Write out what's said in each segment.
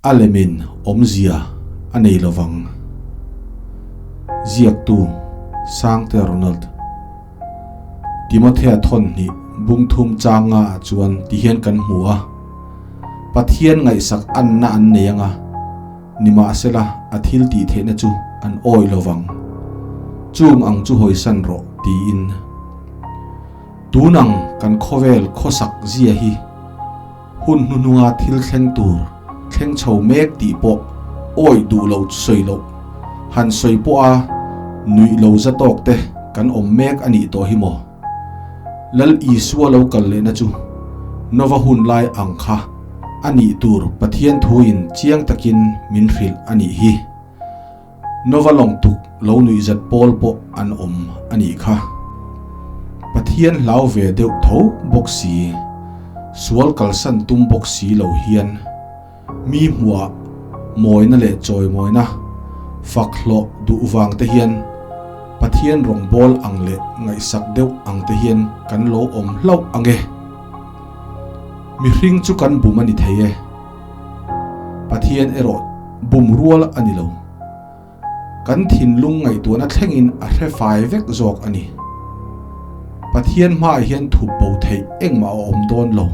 A lemin awmzia a nei lovang. Ziaktu, Sangte Ronald. Timothea thawn hnih bung thum changa ah chuan tihian kan hmu a, Pathian ngaihsak anna an nei anga, nimahsela a thil tih theihna chu an awih lovang. Chung ang chu hawisan rawh tiin. Tunang kan khawvel khawsak zia hi hun hnuhnunga thil thleng tur thleng chho mek tih pawh awih duh lo chu sawi loh, han sawi pawha nuih lo za tawk te kan awm mek a nih tawh hi maw? Lal Isua lo kal lehna chu Nova hun lai ang kha a nih tur Pathian thuin chiang takin min hrilh a nih hi. Nova lawng tuk lo nuihzat pawl pawh an awm a nih kha. Pathian hlau ve deuh tho bawk si, sual kalsan tum bawk si lo hian mi hmuhah mawina leh chawimawina fak hlawh duh vang te hian Pathian rawngbâwl ang leh ngaihsak deuh ang te hian kan lo awm hlauh ang e. Mihring chu kan bum a ni thei e. Pathian erawh bum rual a ni lo. Kan thinlung ngaihtuahna thlengin a hre fai vek zawk a ni. Pathian hmaah hian thup bo theih engmah a awm dawn lo.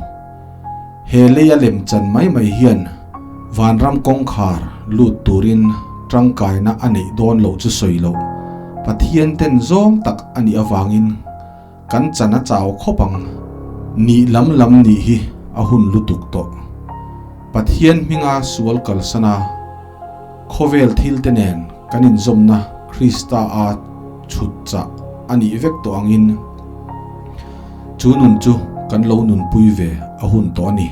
He leia lem chan mai mai hian vanram kawngkhar lut turin tangkaina a neih dawn loh chu sawi loh Pathian ten zawng tak a nih avangin Kan chan a chau khawp ang. Nih lam lam nih hi a hun lutuk tawh. Pathian hminga sual kalsan a, khawvel thil te nen kan inzawmna Krista a chhut chah a nih vek tawh angin chu nun chu kan lo nunpui ve a hun tawh a ni.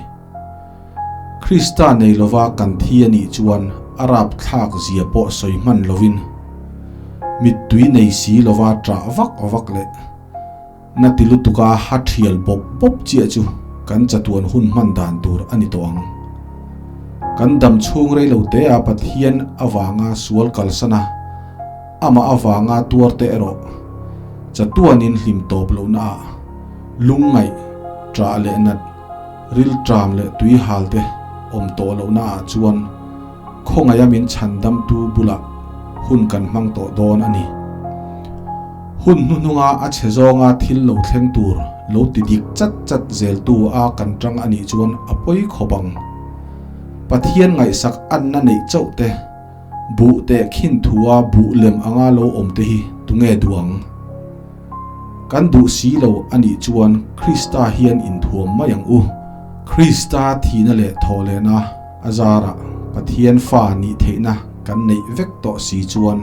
Krista nei lova kan thi a nih chuan a rapthlak zia pawh sawi hman lovin mittui nei si lova ṭah vak vak leh na ti lutuka ha ṭhial bawp bawp chiah chu kan chatuan hun hman dan tur a ni tawh ang. Kan dam chhung rei lo te a Pathian avanga sual kalsan a, amah avanga tuar te erawh chatuanin hlim tawp lohna ah lungngaih, ṭah leh nat, Rilṭam leh tuihal te awm tawh lohna ah chuan khawngaih a min chhandamtu bulah hun kan hmang tawh dawn a ni. Hun hnuhnunga a chhe zawnga thil lo thleng tur lo ti dik chat chat zeltu a kan ṭang a nih chuan a pawi khawp ang. Pathian ngaihsak anna neih chauh te, buh teh khin thua buh lem anga lo awm te hi tunge duh ang? Kan duh si lo a nih chuan Krista hian inthuam mai ang u. Krista thihna leh thawhlehna a zarah Pathian fa nih theihna kan neih vek tawh si chuan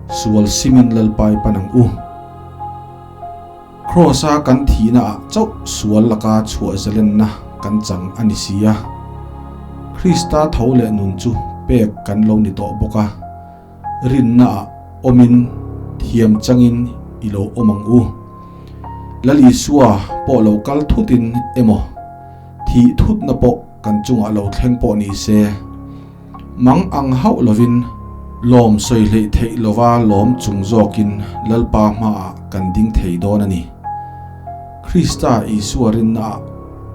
sual simin Lalpai pan ang u. Kraws-a kan thihna ah chauh sual laka chhuah zalenna kan chang a ni si a. Krista tho leh nun chu pek kan lo ni tawh bawk a. Rinna ah awmin thiam changin i lo awm ang u. Lal Isua pawh lo kal thutin emaw, thih thutna pawh kan chungah lo thleng pawh ni se, mang ang hauh lovin lawm sawi hleih theih lova lawm chung zawkin Lalpa hmaah kan ding thei dawn a ni. Krista Isua rinna ah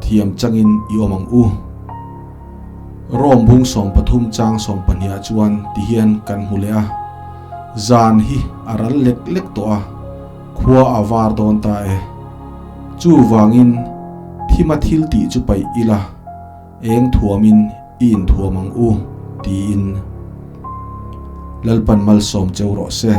thiam changin i awm ang u. Rom bung 13 chang 12 ah chuan tihian kan hmu leh a, Zan hi a ral lek lek tawh a, khua a var dawn ta e. Chuvangin thima thil tih chu paih ila, eng thuamin i inthuam ang u, tiin Lalpan malsawm cheu rawh se.